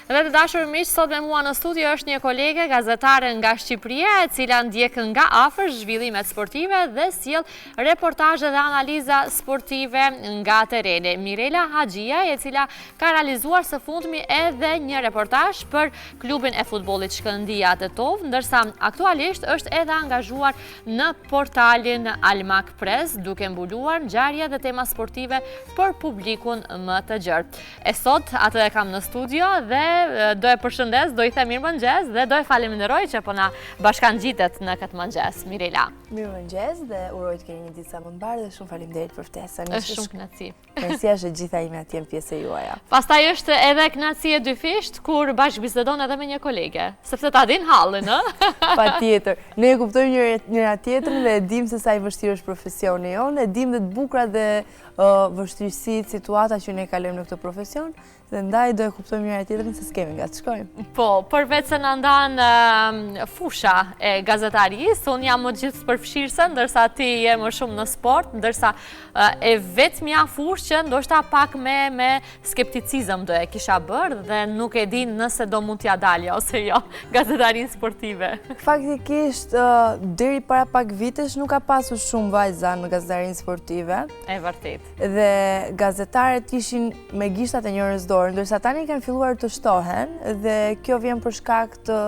Dhe të dashur miq, sot me mua në studio është një kolege gazetare nga Shqipëria, e cila ndjek nga afër zhvillimet sportive dhe sjell reportazhe dhe analiza sportive nga terreni. Mirela Haxhia, e cila ka realizuar së fundmi edhe një reportazh për klubin e futbollit Shkëndija Tetovë, ndërsa aktualisht është edhe angazhuar në portalin Almak Press, duke mbuluar ngjarje dhe tema sportive për publikun më të gjerë. E sot atë e kam në studio dhe do e përshëndes, do i them mirëmëngjes dhe do e faleminderoj që po na bashkangjitet në këtë mëngjes. Mirela. Mirëmëngjes dhe uroj të keni një ditë sa më të mbarë dhe shumë faleminderit për ftesën. Është shumë kënaqësi. Kënaqësia është e gjitha ime të jem pjesë e juaja. Pastaj është edhe kënaqësi e dyfishtë kur bashkëbisedon edhe me një kolege, sepse ta din hallin, ë? Patjetër. Ne e kuptojmë njëra tjetrën dhe e dim se sa i vështirë është profesioni jonë, e dim dhe të bukurat dhe vështirësitë, situata që ne kalojmë në këtë profesion, dhe ndaj do e kuptojmë njëra tjetrën se s'kemi nga të shkojmë. Po, përveç se na ndan fusha e gazetarisë, unë jam më gjithëpërfshirëse, ndërsa ti je më shumë në sport, ndërsa e vetmja fushë që ndoshta pak me, me skepticizëm do e kisha bërë dhe nuk e di nëse do mund t'ia dalja ose jo gazetarinë sportive. Faktikisht, deri para pak vitesh nuk ka pasur shumë vajza në gazetarinë sportive. E vërtetë. Dhe gazetaret ishin me gishtat e njërës dorë, ndërsa tani kanë filluar të shtohen dhe kjo vjen për shkak të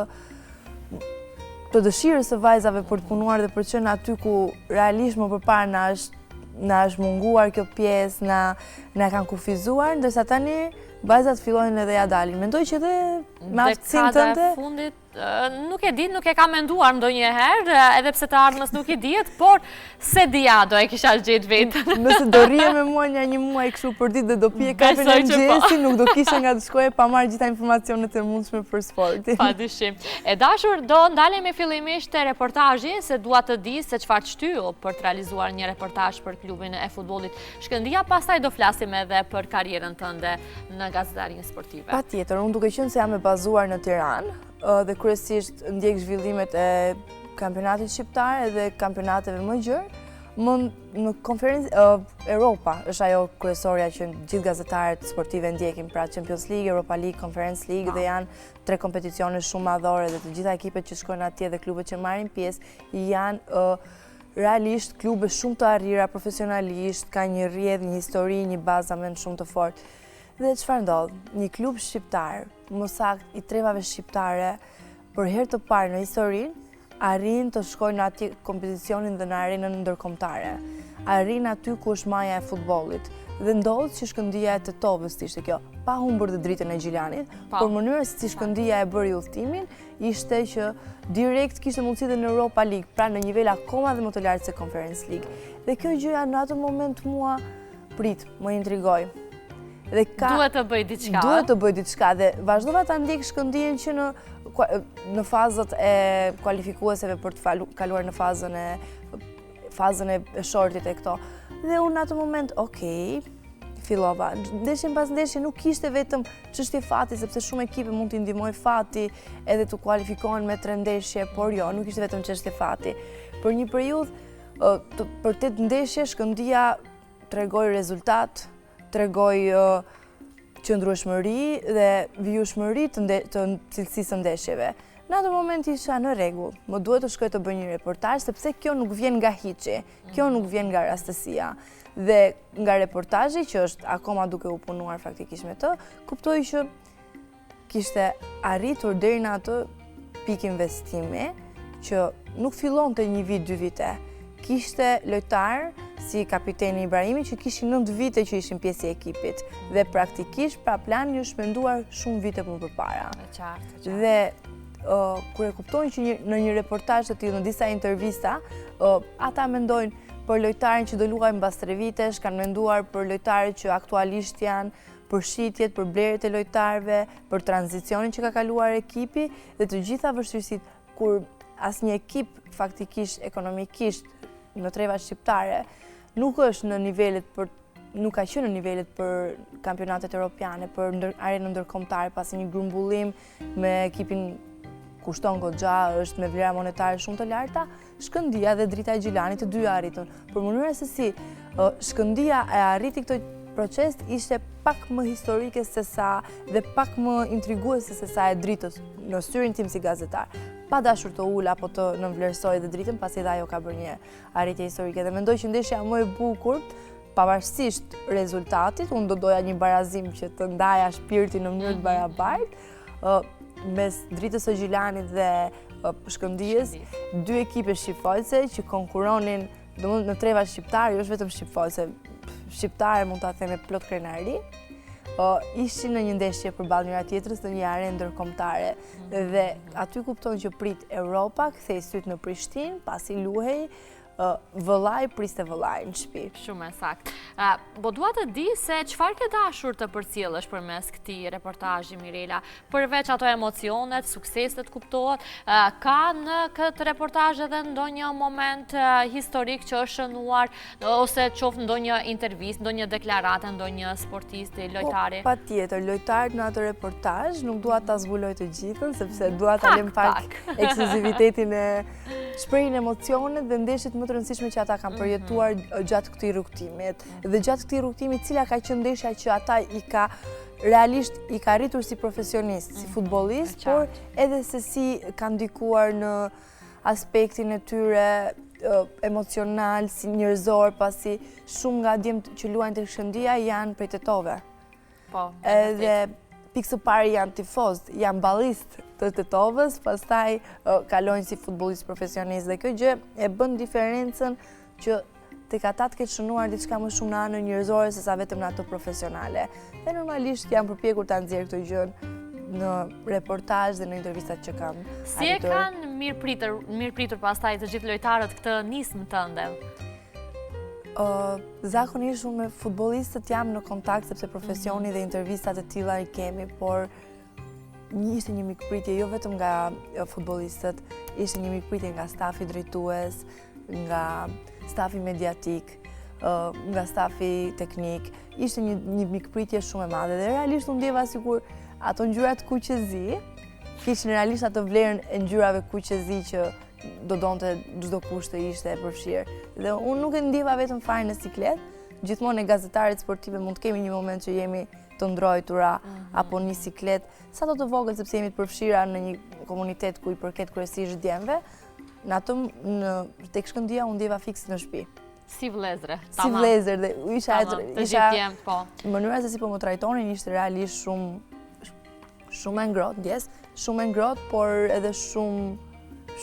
të dëshirës së vajzave për të punuar dhe për të qenë aty ku realisht më përpara na është na është munguar kjo pjesë, na na kanë kufizuar, ndërsa tani vajzat fillojnë edhe ia dalin. Mendoj që edhe me aftësinë tënde... Dekada e fundit Nuk e di, nuk e kam menduar ndonjëherë, edhe pse të ardhmes nuk i dihet, por s'e di a do e kisha gjetë veten. Nëse do rrije me mua nja një muaj kështu për ditë dhe do pije kafen e po. mëngjesit, nuk do kishe nga të shkoje pa marrë gjitha informacionet e mundshme për sportin. Pa dyshim. E dashur, do ndalemi fillimisht te reportazhi, se dua të di se çfarë të shtyu për të realizuar një reportazh për klubin e futbollit Shkëndija, pastaj do flasim edhe për karrierën tënde në gazetarinë sportive. Patjetër, unë duke qenë se jam e bazuar në Tiranë dhe kryesisht ndjek zhvillimet e kampionatit shqiptar dhe kampionateve më gjerë, më në konferencë Europa është ajo kryesorja që gjithë gazetarët sportive ndjekin, pra Champions League, Europa League, Conference League dhe janë tre kompeticione shumë madhore dhe të gjitha ekipet që shkojnë atje dhe klubet që marrin pjesë janë realisht klube shumë të arrira profesionalisht, ka një rrjedhë, një histori, një bazament shumë të fortë. Dhe çfarë ndodh? Një klub shqiptar, më saktë i trevave shqiptare, për herë të parë në historinë, arrin të shkojë në atë kompeticionin dhe në arenën ndërkombëtare. Arrin aty ku është maja e futbollit. Dhe ndodh që Shkëndija e Tetovës të ishte kjo, pa humbur dhe Dritën e Gjilanit, por mënyra se si Shkëndija e bëri udhëtimin, ishte që direkt kishte mundësi dhe në Europa League, pra në nivel akoma dhe më të lartë se Conference League. Dhe kjo gjëja në atë moment mua prit, më intrigoi. Dhe ka, duhet të bëj diçka. Duhet të bëj diçka dhe vazhdova ta ndjek Shkëndijën që në në fazat e kualifikueseve për të kaluar në fazën e fazën e shortit e këto. Dhe unë në atë moment, okej, fillova. Ndeshjen pas ndeshje nuk ishte vetëm çështje fati, sepse shumë ekipe mund t'i ndihmojë fati edhe të kualifikohen me tre ndeshje, por jo, nuk ishte vetëm çështje fati. Për një periudhë, për tetë ndeshje, Shkëndija tregoi rezultat, tregoi qëndrueshmëri dhe vijueshmëri të, të cilësisë së ndeshjeve. Në atë moment isha në rregull, më duhet të shkoj të bëj një reportazh, sepse kjo nuk vjen nga hiçi, kjo nuk vjen nga rastësia. Dhe nga reportazhi, që është akoma duke u punuar faktikisht me të, kuptoj që kishte arritur deri në atë pikë investimi që nuk fillonte një vit, dy vite. Kishte lojtarë si kapiteni Ibrahimi që kishin 9 vite që ishin pjesë e ekipit dhe praktikisht pra plani është menduar shumë vite më përpara. E qartë, e qartë. Dhe kur e kuptojnë që në një reportazh të tillë, në disa intervista, ata mendojnë për lojtarin që do luajë mbas 3 vitesh, kanë menduar për lojtarët që aktualisht janë për shitjet, për blerjet e lojtarëve, për tranzicionin që ka kaluar ekipi dhe të gjitha vështirësitë kur asnjë ekip faktikisht ekonomikisht në treva shqiptare nuk është në nivelet për nuk ka qenë në nivelet për kampionatet europiane, për ndër, arenën ndërkombëtare, pasi një grumbullim me ekipin kushton goxha, është me vlera monetare shumë të larta, Shkëndija dhe Drita e Gjilanit të dyja arritën. Por mënyra se si Shkëndija e arriti këtë. proces ishte pak më historike se sa dhe pak më intriguese se sa e Dritës në syrin tim si gazetar. Pa dashur të ul apo të nënvlerësoj dhe Dritën, pasi dhe ajo ka bërë një arritje historike. Dhe mendoj që ndeshja më e bukur, pavarësisht rezultatit, unë do doja një barazim që të ndaja shpirtin në mënyrë të mhm. barabartë, mes Dritës së Gjilanit dhe Shkëndijës, dy ekipe shqipfolëse që konkuronin Domethënë në trevat shqiptare, jo është vetëm shqipfolëse, shqiptare mund ta them me plot krenari, ishin në një ndeshje përballë njëra tjetrës në një arenë ndërkombëtare. Mhm. Dhe aty kupton që prit Europa, kthej sytë në Prishtinë, pasi luhej, vëllai priste vëllain në shtëpi. Shumë e saktë. Po dua të di se çfarë ke dashur të përcjellësh përmes këtij reportazhi Mirela? Përveç ato emocionet, sukseset kuptohet, ka në këtë reportazh edhe ndonjë moment historik që është shënuar, ose qoftë ndonjë intervistë, ndonjë deklaratë, ndonjë sportisti, po, lojtari? Po, patjetër, lojtarët në atë reportazh, nuk dua ta zbuloj të gjithën, sepse dua ta lëm pak ekskluzivitetin e shprehin emocionet dhe ndeshjet më të rëndësishme që ata kanë mhm. përjetuar gjatë këtij rrugëtimit. Dhe gjatë këtij rrugëtimi, cila ka qenë ndeshja që ata i ka realisht i ka rritur si profesionist, si mhm, futbollist, por edhe se si ka ndikuar në aspektin e tyre emocional, si njerëzor, pasi shumë nga djemtë që luajnë te Shkëndija janë prej Tetove. Po, edhe pikë së pari janë tifozë, janë ballistë të Tetovës, pastaj kalojnë si futbollistë profesionistë dhe kjo gjë e bën diferencën që tek ata të ketë shënuar diçka më shumë në anën njerëzore sesa vetëm në atë profesionale. Dhe normalisht jam përpjekur ta nxjerr këtë gjë në reportazh dhe në intervistat që kam Si e kanë mirëpritur, mirëpritur pastaj të gjithë lojtarët këtë nismë tënde? Zakonisht unë me futbollistët jam në kontakt sepse profesioni mhm. dhe intervistat e tilla i kemi, por një ishte një mikpritje jo vetëm nga futbollistët, ishte një mikpritje nga stafi drejtues, nga stafi mediatik, nga stafi teknik, ishte një, një mikpritje shumë e madhe dhe realisht u ndjeva sikur ato ngjyrat kuqezi, kishin realisht atë vlerën e ngjyrave kuqezi që do donte çdokush të ishte e përfshirë. Dhe unë nuk e ndjeva veten fare në siklet, gjithmonë ne gazetaret sportive mund të kemi një moment që jemi të ndrojtura mm -hmm. apo një siklet, sado të vogël sepse jemi të përfshira në një komunitet ku i përket kryesisht djemve, në atë në tek Shkëndija u ndjeva fiks në shtëpi. Si vëllezër, tamam. Si vëllezër dhe isha të gjithë djem, po. Mënyra se si po më trajtonin ishte realisht shumë shumë e ngrohtë, ndjesë, shumë e ngrohtë, por edhe shumë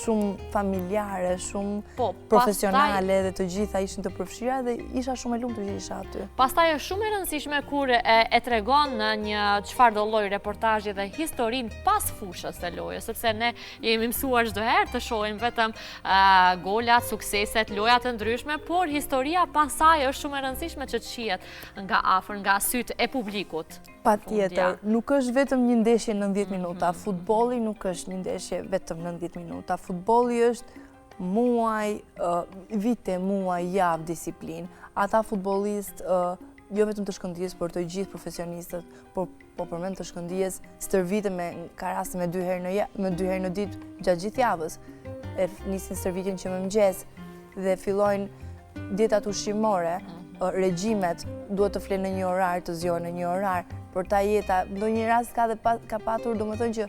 shumë familjare, shumë po, profesionale dhe të gjitha ishin të përfshira dhe isha shumë e lumtur që isha aty. Pastaj është shumë e rëndësishme kur e, e tregon në një çfarëdo lloj reportazhi dhe historinë pas fushës së lojës, sepse ne jemi mësuar çdo herë të shohim vetëm uh, golat, sukseset, lojat e ndryshme, por historia pas saj është shumë e rëndësishme që të shihet nga afër, nga sytë e publikut. Patjetër, nuk është vetëm një ndeshje 90 minuta, mhm. futbolli nuk është një ndeshje vetëm 90 minuta, futbolli është muaj, vite, muaj, javë, disiplinë. Ata futbollistë, jo vetëm të Shkëndijës, por të gjithë profesionistët, por po përmend të Shkëndijës, stërviten me, ka raste me dy herë në, me dy herë në ditë gjatë gjithë javës. E nisin stërvitjen që në mëngjes dhe fillojnë dietat ushqimore, mhm. regjimet, duhet të flenë në një orar, të zgjohen në një orar, për ta jeta, ndonjë rast ka dhe ka patur, domethënë që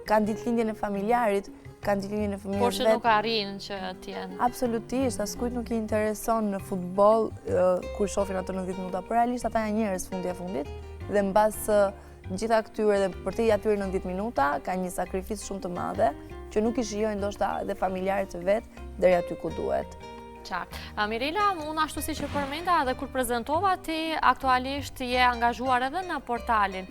kanë ditëlindjen e familjarit, kanë ditëlindjen e fëmijës vet. Por që nuk arrijnë që t'jenë. Absolutisht, askujt nuk i intereson në futboll, kur shofin ato 90 minuta, por realisht ata janë njerëz fundi e fundit, dhe mbas gjitha këtyre dhe përtej atyre 90 minuta, ka një sakrificë shumë të madhe, që nuk i shijojnë ndoshta edhe familjarët e vet, deri aty ku duhet. Qartë. Mirela, unë ashtu siç e përmenda edhe kur prezentova ti aktualisht je angazhuar edhe në portalin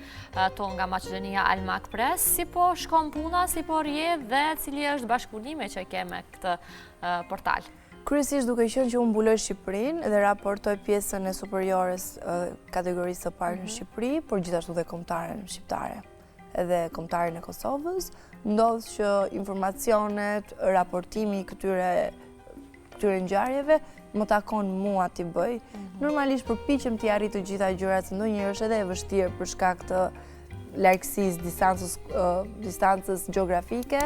tonë nga Maqedonia Almak Press, si po shkon puna, si po rrjedh dhe cili është bashkëpunimi që ke me këtë portal? Kryesisht duke qenë që unë mbuloj Shqipërinë dhe raportoj pjesën e superiores kategorisë së parë në mhm. Shqipëri, por gjithashtu dhe kombëtaren shqiptare edhe kombëtaren e Kosovës, ndodh që informacionet, raportimi i këtyre këtyre ngjarjeve më takon mua t'i bëj. Mhm. Normalisht përpiqem t'i arrij të gjitha gjërat, se ndonjëherë është edhe e vështirë për shkak të largësisë, distancës, distancës gjeografike,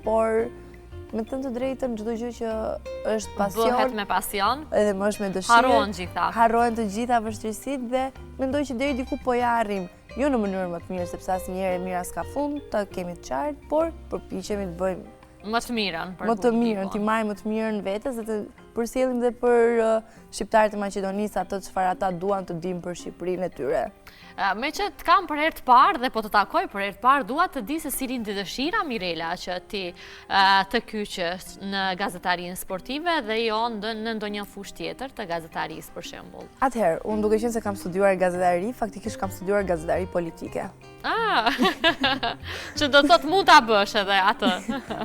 por. Me thënë të drejtën, çdo gjë që është pasion. Bëhet me pasion. Edhe më është me dëshirë. Harrohen gjitha. Harrohen të gjitha vështirësitë dhe mendoj që deri diku po ia arrijmë. Jo në mënyrën më të mirë, sepse asnjëherë e mira s'ka fund, ta kemi të qartë, por përpiqemi të bëjmë më të mirën për Më të mirën, t'i marrim më të mirën vetes dhe të përcjellim dhe për uh, shqiptarët e Maqedonisë atë çfarë ata duan të dinë për Shqipërinë e tyre. Meqë të kam për herë të parë dhe po të takoj për herë të parë, dua të di se si lindi dëshira Mirela që ti të kyçesh në gazetarinë sportive dhe jo në ndonjë fushë tjetër të gazetarisë për shembull. Atëherë, unë duke qenë se kam studiuar gazetari, faktikisht kam studiuar gazetari politike. Ah, që do të thotë mund ta bësh edhe atë.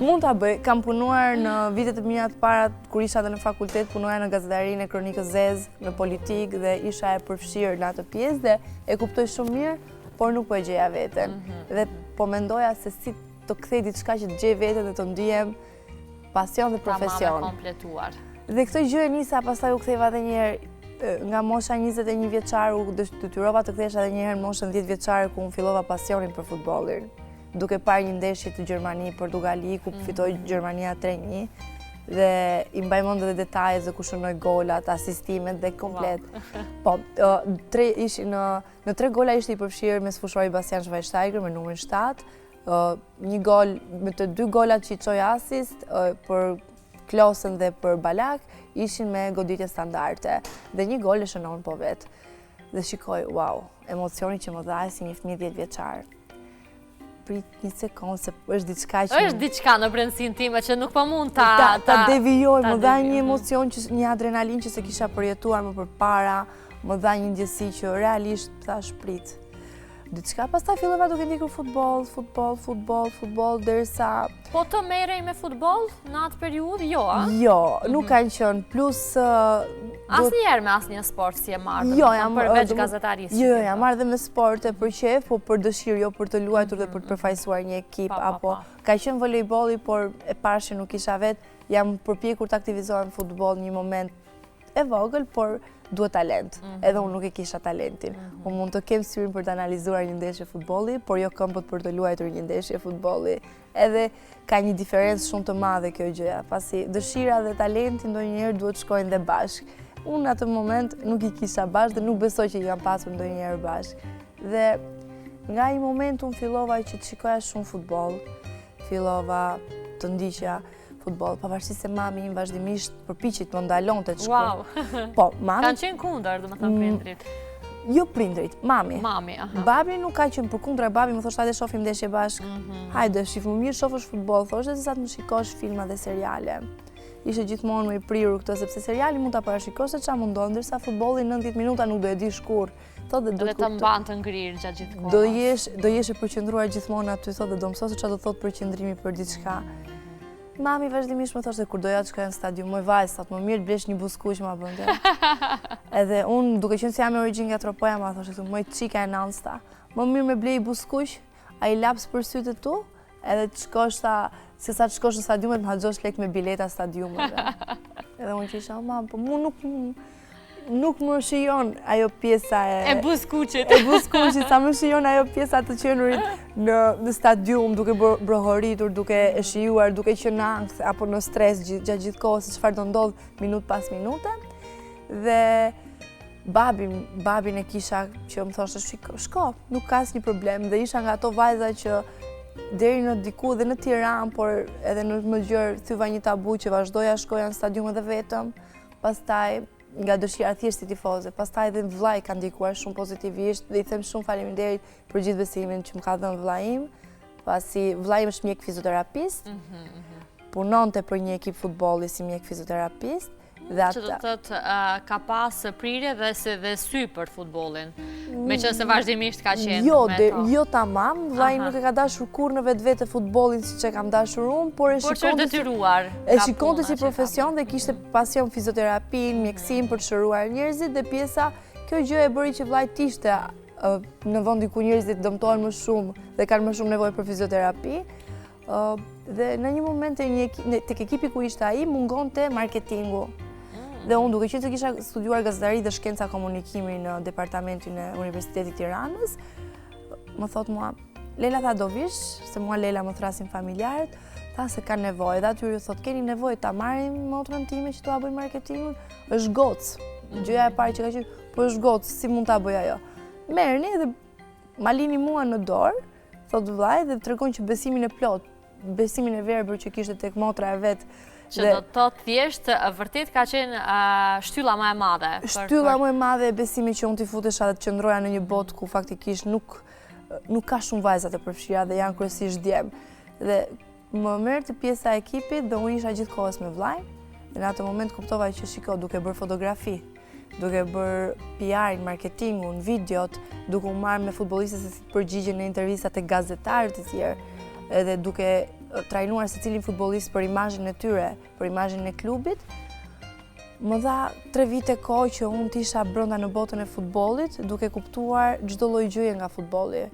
Mund ta bëj. Kam punuar në vitet e mia të para kur isha edhe në fakultet, punoja në gazetarinë e Kronikës së Zezë, në politikë dhe isha e përfshirë në atë pjesë dhe e kuptoj shumë mirë, por nuk po e gjeja veten. Mhm. Dhe po mendoja se si të kthej diçka që të gjej veten dhe të ndihem pasion dhe profesion. Tamam e kompletuar. Dhe këtë gjë e nisa, pastaj u ktheva edhe një herë nga mosha 21 vjeçare u detyrova të kthehesha edhe një herë në moshën 10 vjeçare ku unë fillova pasionin për futbollin. Duke parë një ndeshje të Gjermani, Portugali, ku mhm. fitoi Gjermania 3-1 dhe i mbaj mend edhe detajet dhe kush shënoi golat, asistimet dhe komplet. Po, tre ishin në në tre gola ishte i përfshirë mesfushori Bastian Schweinsteiger me numrin 7, një gol me të dy golat që i çoi asist për Klosen dhe për Balak ishin me goditje standarde dhe një gol e shënon po vetë. Dhe shikoj, wow, emocioni që më dha si një fëmijë 10 vjeçar. Prit një sekond se është diçka që është diçka në brendësinë time që nuk po mund ta ta, ta devijoj, më dha një emocion që një adrenalinë që s'e kisha përjetuar më përpara, më dha një ndjesi që realisht thashë prit. Diçka, pastaj fillova duke ndjekur futboll, futboll, futboll, futboll, derisa... Po të merrej me futboll në atë periudhë? Jo, a? Jo, nuk mhm. kanë qenë, plus... Asnjëherë me asnjë sport s'je marrë, jo, jam, përveç gazetarisë. Jo, jo, jam marrë dhe me sporte për qejf, po për dëshirë, jo për të luajtur dhe për të mhm. përfaqësuar një ekip, apo... Ka qenë volejbolli, por e pashë nuk isha vetë, jam përpjekur të aktivizohem futboll një moment e vogël, por duhet talent. Mhm. Edhe unë nuk e kisha talentin. Mhm. Unë mund të kem syrin për të analizuar një ndeshje futbolli, por jo këmbët për të luajtur një ndeshje futbolli. Edhe ka një diferencë shumë të madhe kjo gjëja, pasi dëshira dhe talenti ndonjëherë duhet shkojnë dhe bashkë. Unë në atë moment nuk i kisha bashkë dhe nuk besoj që i kam pasur ndonjëherë bashkë. Dhe nga ai moment unë fillova që të shikoja shumë futboll, fillova të ndiqja futboll, pavarësisht se mami im vazhdimisht përpiqej të më ndalonte të shkoj. Wow. Po, mami... Kanë qenë kundër, domethënë mm, prindërit. Jo prindërit, mami. Mami, aha. Babi nuk ka qenë përkundra, babi më thoshte hajde shofim ndeshje bashkë. Mm -hmm. Hajde, shif më mirë shofësh futboll, thoshte se sa të më shikosh filma dhe seriale. Ishte gjithmonë më i prirur këtë, sepse seriali mund ta parashikosh se ça mund ndodhë, ndërsa futbolli 90 minuta nuk do e dish kurrë. Thotë dhe do të të mban të ngrirë gjatë gjithë kohës. Do jesh, do jesh e përqendruar gjithmonë aty, thotë dhe do mësosh se çfarë do thotë përqendrimi për diçka. Mami vazhdimisht më thoshte kur doja të shkoja në stadium, moj vajzë, thotë më mirë të blesh një buzëkuq ma bënte. Edhe unë, duke qenë se jam me origjinë nga Tropoja, ma thoshte këtu, moj çika e nanës, tha. Më mirë me ble buzëkuq, ai laps për sytë tu, edhe të shkosh tha, se sa të shkosh në stadium e të më harxhosh lek me bileta stadiumeve. Edhe unë që isha, mam, po mu nuk, nuk më shijon ajo pjesa e... E buzëkuqit. E buzëkuqit, sa më shijon ajo pjesa të qenurit në, në stadium, duke brohoritur, duke e shijuar, duke qenë në ankth apo në stres gjatë gjithë kohës, se çfarë do ndodhë minutë pas minute. Dhe babin, babin e kisha që më thoshte shiko, shko, nuk ka asnjë problem dhe isha nga ato vajza që deri në diku dhe në Tiranë, por edhe në më gjerë thyva një tabu që vazhdoja shkoja në stadium edhe vetëm. Pastaj nga dëshira thjesht si tifoze, pastaj edhe vllai ka ndikuar shumë pozitivisht dhe i them shumë faleminderit për gjithë besimin që më ka dhënë vllai im, pasi vllai im është mjek fizioterapist. Mhm, mhm. Punonte për një ekip futbolli si mjek fizioterapist dhe ata... Që do të thotë ka pas prirje dhe se dhe sy për futbollin, meqenëse vazhdimisht ka qenë jo, me to. Jo tamam, vllai nuk e ka dashur kurrë në vetvete futbollin siç e kam dashur unë, por e shikonte si, e shikonte si profesion dhe kishte pasion fizioterapinë, mjekësinë për të shëruar njerëzit dhe pjesa, kjo gjë e bëri që vllai të ishte në vendin ku njerëzit dëmtohen më shumë dhe kanë më shumë nevojë për fizioterapi. Dhe në një moment te një tek ekipi ku ishte ai mungonte marketingu. Mm. Dhe unë duke qenë se kisha studiuar gazetari dhe shkenca komunikimi në departamentin e Universitetit të Tiranës, më thotë mua, Lela tha do vish, se mua Lela më thërrasin familjarët, tha se ka nevojë, dhe aty ju thotë, keni nevojë ta marrim motrën time që t'ua bëjë marketingun, është gocë, mm. gjëja e parë që ka qenë, po është gocë, si mund ta bëjë ajo. Merrni dhe ma lini mua në dorë, thotë vëllai dhe tregon që besimin e plotë, besimin e verbër që kishte tek motra e vet. Që do të thotë thjesht, vërtet ka qenë shtylla më e madhe. Shtylla më e madhe e besimit që unë t'i futesha dhe të qëndroja në një botë ku faktikisht nuk, nuk ka shumë vajza të përfshira dhe janë kryesisht djem. Dhe më merrte pjesa e ekipit dhe unë isha gjithë kohës me vëllain. Dhe në atë moment kuptova që shiko duke bërë fotografi, duke bërë PR-in, marketingun, videot, duke u marrë me futbollistët se si të përgjigjen në intervistat e gazetarët të tjerë, edhe duke trajnuar secilin futbollist për imazhin e tyre, për imazhin e klubit, më dha tre vite kohë që unë të isha brenda në botën e futbollit, duke kuptuar çdo lloj gjëje nga futbolli,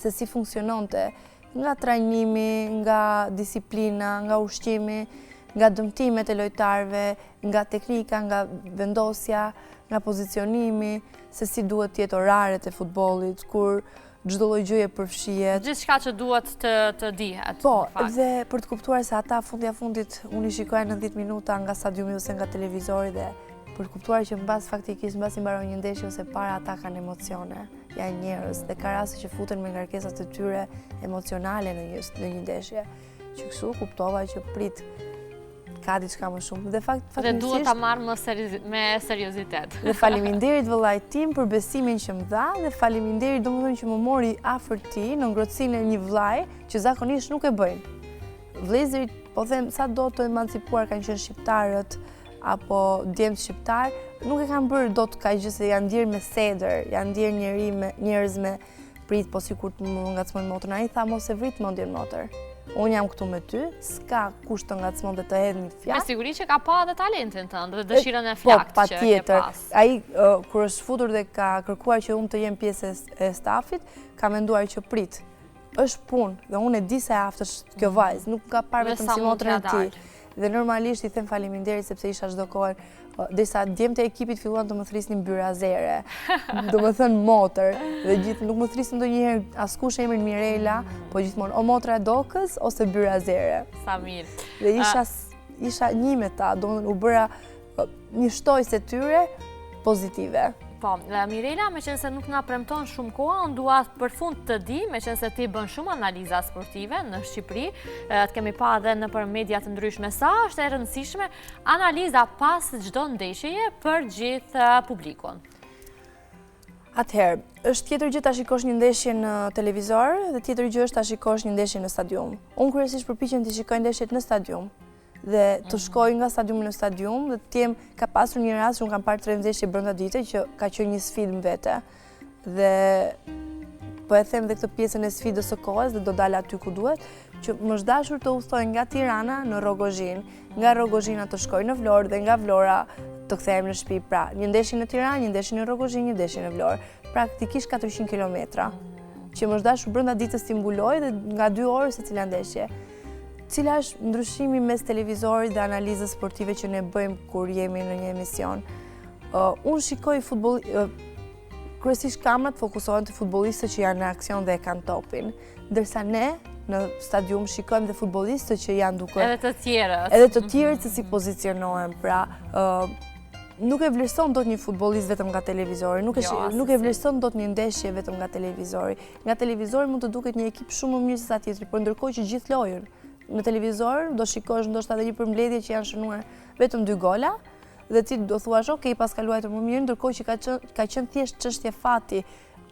se si funksiononte, Nga trajnimi, nga disiplina, nga ushqimi, nga dëmtimet e lojtarëve, nga teknika, nga vendosja, nga pozicionimi, se si duhet të jetë oraret e futbollit, kur çdo lloj gjëje përfshihet. Gjithçka që duhet të të dihet. Po, dhe për të kuptuar se ata fundja fundit unë i shikoja në 10 minuta nga stadiumi ose nga televizori dhe për të kuptuar që mbas faktikisht mbasi mbaron një ndeshje ose para ata kanë emocione. janë njerëz dhe ka raste që futen me ngarkesat e tyre emocionale në një, në një ndeshje. Që kështu kuptova që prit ka diçka më shumë. Dhe fakt fatmirësisht Dhe duhet ta marr më serioz, me seriozitet. Dhe faleminderit vëllait tim për besimin që më dha dhe faleminderit domethënë që më mori afër tij në ngrohtësinë e një vëllai që zakonisht nuk e bëjnë. Vëllezërit, po them, sado të emancipuar kanë qenë shqiptarët, apo djemtë shqiptarë, nuk e kanë bërë dot kaq gjë se janë ndjerë me sedër, janë ndjerë njeri me, njerëz me prit, po sikur të më ngacmojnë motrën. Ai tha mos e vrit mendjen motër. Unë jam këtu me ty, s'ka kush të ngacmon dhe të hedh një fjalë. Me siguri që ka pa dhe talentin tënd dhe dëshirën e po, flaktë që ke pas. Ai, kur është futur dhe ka kërkuar që unë të jem pjesë e stafit, ka menduar që prit, është punë dhe unë e di sa e aftë është kjo vajzë, nuk ka parë vetëm si motrën e tij. Dhe normalisht i them faleminderit sepse isha çdo kohë, derisa djemtë e ekipit filluan të më thërrisnin byrazere, domethënë motër, dhe gjithë nuk më thërrisnin ndonjëherë askush emrin Mirela, po gjithmonë o motra e Dokës ose byrazere. Sa mirë. Dhe isha, isha një me ta, domethënë u bëra një shtojcë e tyre pozitive. Po, Mirela, meqenëse nuk na premton shumë koha, unë dua për fund të di, meqenëse ti bën shumë analiza sportive në Shqipëri, të kemi pa dhe nëpër media të ndryshme, sa është e rëndësishme analiza pas çdo ndeshjeje për gjithë publikun? Atëherë, është tjetër gjë ta shikosh një ndeshje në televizor dhe tjetër gjë është ta shikosh një ndeshje në stadium. Unë kryesisht përpiqem të shikoj ndeshjet në stadium. dhe të mhm. shkoj nga stadiumi në stadium dhe të jem ka pasur një rast që unë kam parë tre ndeshje brenda dite që ka qenë një sfidë më vete. Dhe po e them dhe këtë pjesën e sfidës së kohës dhe do dal aty ku duhet, që më është dashur të udhëtoj nga Tirana në Rrogozhinë, nga Rrogozhina të shkoj në Vlorë dhe nga Vlora të kthehem në shtëpi. Pra, një ndeshje në Tiranë, një ndeshje në Rrogozhinë, një ndeshje në Vlorë. Praktikisht 400 kilometra. Që më është dashur brenda ditës t'i mbuloj dhe nga 2 orë secila ndeshje. Cila është ndryshimi mes televizorit dhe analizës sportive që ne bëjmë kur jemi në një emision? Unë shikoj futboll... Kryesisht kamerat fokusohen te futbollistët që janë në aksion dhe e kanë topin. Ndërsa ne në stadium shikojmë dhe futbollistët që janë duke... Edhe të tjerët. Edhe të tjerët se si pozicionohen. Pra, nuk e vlerëson dot një futbollist vetëm nga televizori, nuk e, jo, nuk e vlerëson dot një ndeshje vetëm nga televizori. Nga televizori mund të duket një ekip shumë më mirë se sa tjetri, por ndërkohë që gjithë lojën në televizor do shikosh ndoshta edhe një përmbledhje që janë shënuar vetëm dy gola dhe ti do thuash ok, paska luajtur më mirë, ndërkohë që ka qenë ka qenë thjesht çështje fati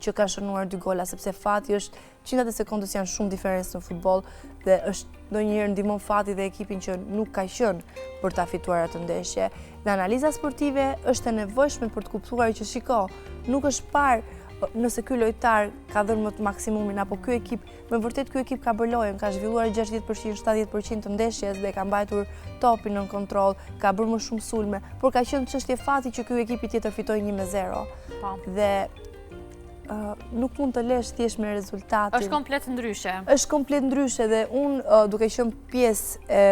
që ka shënuar dy gola, sepse fati është qindat e sekondës janë shumë diferencë në futboll dhe është ndonjëherë ndihmon fati dhe ekipin që nuk ka qenë për ta fituar atë ndeshje. Dhe analiza sportive është e nevojshme për të kuptuar që shiko, nuk është parë nëse ky lojtar ka dhënë më të maksimumin apo ky ekip, me vërtet ky ekip ka bërë lojën, ka zhvilluar 60%, 70% të ndeshjes dhe ka mbajtur topin nën kontroll, ka bërë më shumë sulme, por ka qenë çështje fati që ky ekipi tjetër fitoi 1-0. Po. Dhe nuk mund të lesh thjesht me rezultatin. Është komplet ndryshe. Është komplet ndryshe dhe unë duke qenë pjesë e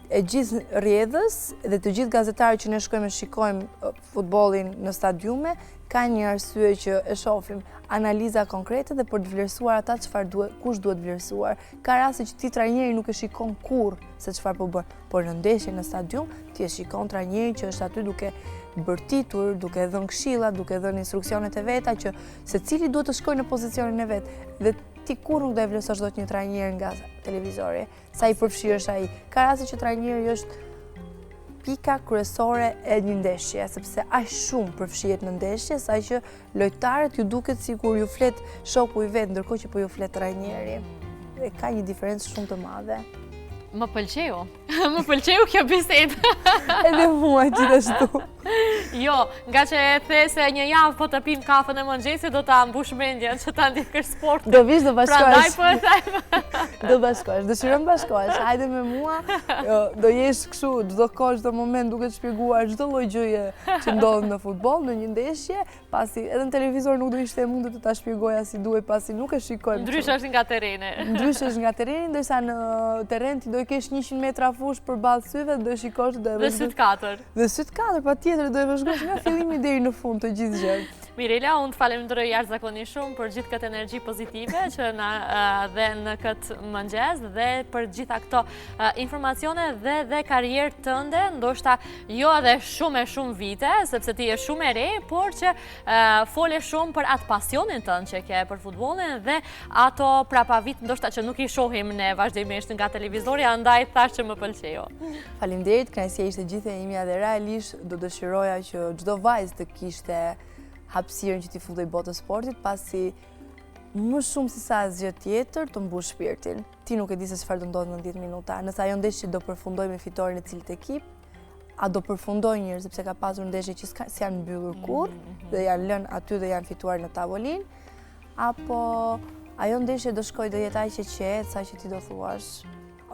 e gjithë rrjedhës dhe të gjithë gazetarët që ne shkojmë e shikojmë futbollin në stadiume, Ka një arsye që e shofim analiza konkrete dhe për të vlerësuar ata çfarë duhet, kush duhet vlerësuar. Ka raste që ti trajnerin nuk e shikon kurrë se çfarë po bën, por në ndeshje në stadium ti e shikon trajnerin që është aty duke bërtitur, duke dhënë këshilla, duke dhënë instruksionet e veta që secili duhet të shkojë në pozicionin e vet dhe ti kurrë nuk do e vlerësosh dot një trajner nga televizori. Sa i përfshirë është ai. Ka raste që trajneri është pika kryesore e një ndeshje, sepse aq shumë përfshihet në ndeshje, saqë lojtarët ju duket sikur ju flet shoku i vet, ndërkohë që po ju flet trajneri. Dhe ka një diferencë shumë të madhe. Më pëlqeu. Më pëlqeu kjo bisedë. Edhe mua gjithashtu. Jo, ngaqë e the se një javë po të pim kafen e mëngjesit, do ta mbush mendjen që ta ndjekësh sportin. Do vish, do bashkohesh. Prandaj po e them. Do bashkohesh, dëshiron bashkohesh. Hajde me mua, jo, do jesh kështu çdo kohë, çdo moment duke të shpjeguar çdo lloj gjëje që ndodh në futboll, në një ndeshje, Pasi edhe në televizor nuk do ishte e mundur të ta shpjegoja si duhej, pasi nuk e shikojmë. Ndryshe është nga terreni. Ndryshe është nga terreni, ndërsa në terren ti do i kesh 100 metra fushë përballë syve, do e shikosh dhe Dhe sytë katër. Dhe sytë katër, patjetër do e vëzhgosh nga fillimi deri në fund të gjithë gjënë. Mirela, unë të falenderoj jashtëzakonisht shumë për gjithë këtë energji pozitive që na dhe në këtë mëngjes dhe për gjitha këto informacione dhe dhe karrierë tënde, ndoshta Jo edhe shumë e shumë vite, sepse ti je shumë e re, por që fole shumë për atë pasionin tënd që ke për futbollin dhe ato prapavijat ndoshta që nuk i shohim ne vazhdimisht nga televizori, andaj thashë që më pëlqeu. Faleminderit, kënaqësia ishte gjithë e imja dhe realisht do dëshiroja që çdo vajzë të kishte hapësirën që t'i futej botës së sportit, pasi më shumë se sa asgjë tjetër të mbush shpirtin. Ti nuk e di se çfarë do ndodhë në 10 minuta. Nëse ajo ndeshje do përfundojë me fitoren e cilit ekip, a do përfundojë njëherë, sepse ka pasur ndeshje që s'janë mbyllur mm, kurrë mm, mm. dhe janë lënë aty dhe janë fituar në tavolinë, apo ajo ndeshje do shkojë do jetë aq e qetë, saqë ti do thuash,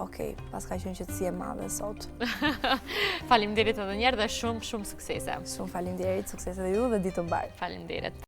ok, paska qenë qetësi e madhe sot. Faleminderit edhe njëherë dhe shumë, shumë suksese. Shumë faleminderit, suksese dhe ju dhe ditë të mbarë. Faleminderit.